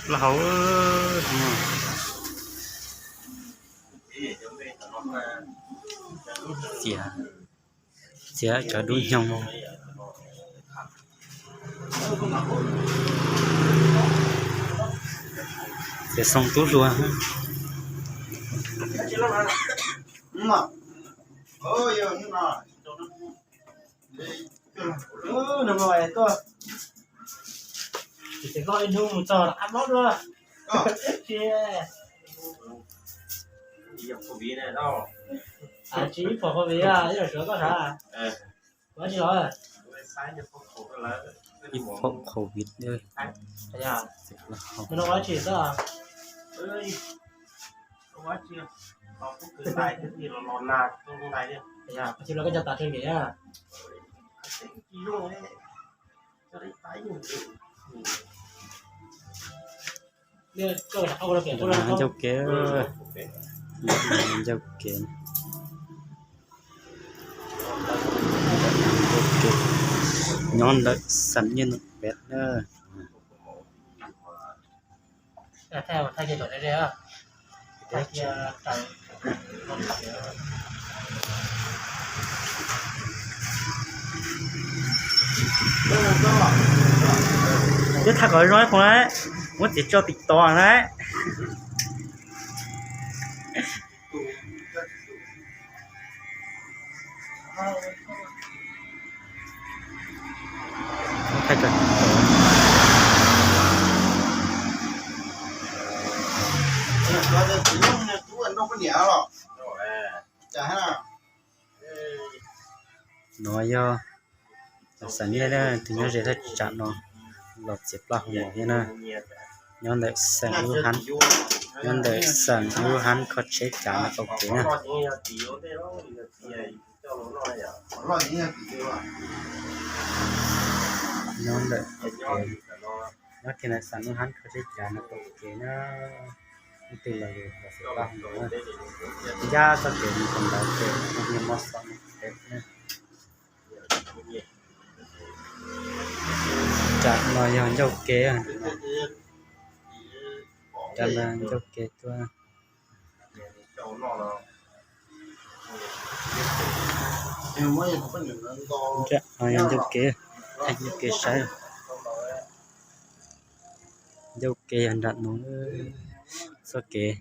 Plaub hau, txiav, txiav cov dub nyoog. Txiav xoo tub hluas. Ces koj ib hnub mus txog rov qab mob dua. Tsis pom covid, ib los suav koj sav. Ua tsis los. Ib phob covid. Mus no ua tsis tau. Tsis los koj cov tas tseg nkim na. Ncauj kev, ncauj kev, ncauj kev nyob ntawm Xam Nyiaj Num Pem na. Twb tham kom zoo ib qho na, muab txiav tso TikTok na. No yog Xam Nyiaj, tus nyob ze thaj tsam no los txiav plaub hau mos thiab na. Nyob ntawm xeem Wuhan, nyob ntawm xeem Wuhan kho tsheb cav no tau kev na. Nyob ntawm, nyob kiag ntawm xeem Wuhan kho tsheb cav no tau kev na. Leej twg los los txiav plaub hau mos na. Ncaj txoj kev mus tom ntawd ces nyias mob xov na. Tam no yog ncauj kev, tam no ncauj kev tuaj. Tam no yog ncauj kev, ncauj kev saib. Ncauj kev yog nram no, txoj kev